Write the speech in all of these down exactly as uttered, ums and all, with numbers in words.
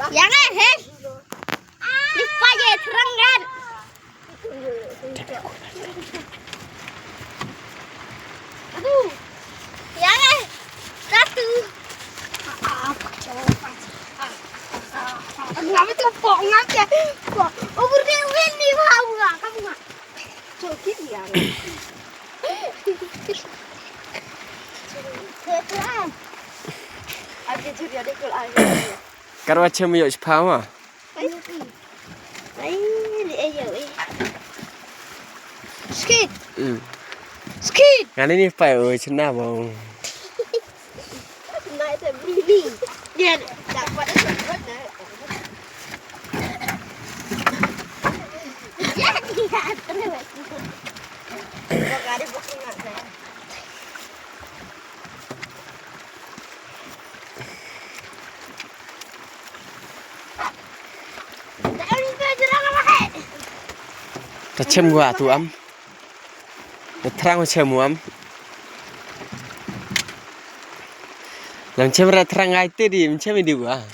Ïa nga he. Ni pa ye thrang kan. Aduh. Ïa nga. Satu. Ngam tu pok ngam ke. Pok. Oh, berde wen ni bau ngam. Kamu ngam. Coki ïa nga. Ada juri ada kul aja. Karwa chem yok chpa ma. Ai, ai, ai, ai. Skit. Hmm. Skit. Ngani ni pai oi chna bong. Nai te bili. Dia dapat dapat. Ya, dia terus. Bukan ada bukan. Ta chem gua tu am. Ta thrang chem am. Lam chem ra thrang ai te di, chem di gua.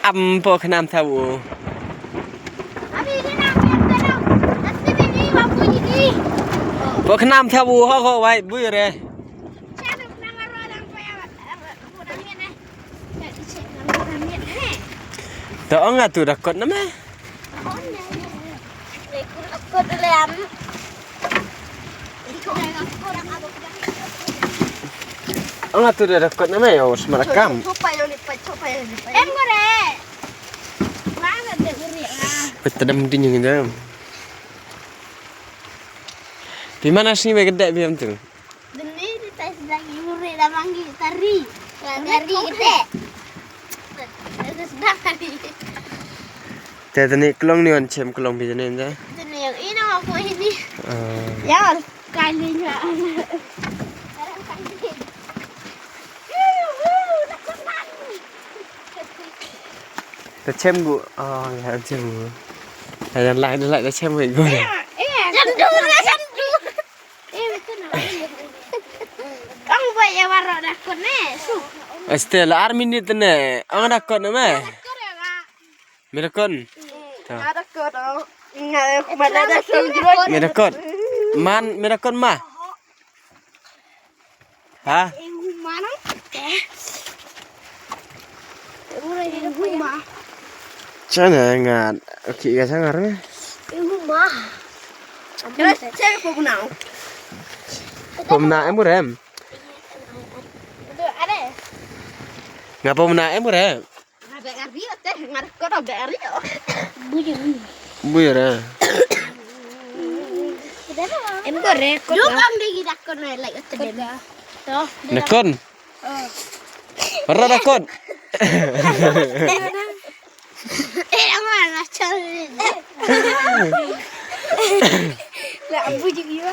Am po khnam thaw u. Po khnam thaw u ho ho wai bui re. To ong atu da kot na me. Ong atu da kot na me, yo smarakam. Em gore. Mana de uri ah. Petadam din yang dam. Pi mana sini be gede bi am tu. Dene di tas dang uri da mangi tari. Tari gede. Tas dang tari. Te tani klong ni on chem klong bi tani nda. Tani yang ina aku ini. Ah. Ya, kali nya. Ta chem gu. Ah, ya chem gu. Ya lai lai ta chem gu. Chem du, chem du. Kong buat ya warok dakon ne. Su. Este la ar minit ne. Ang dakon ne me. Me dakon. Ada kod. Ngai mana ada sendiri. Me dakon. Man me dakon ma. Ha? Chana nga. Okay, ka sangar me. Terus cek apa guna? Pemna em burem. Ada. Ngapa mena em burem? Ada ari ote, ngar ko ada ari. Buyur. Buyur ah. Em ko re ko. Jom ang de kita ko na lai ote. To. Nakon. Para dakon. Eh, ama na chal. La abu jigi ba.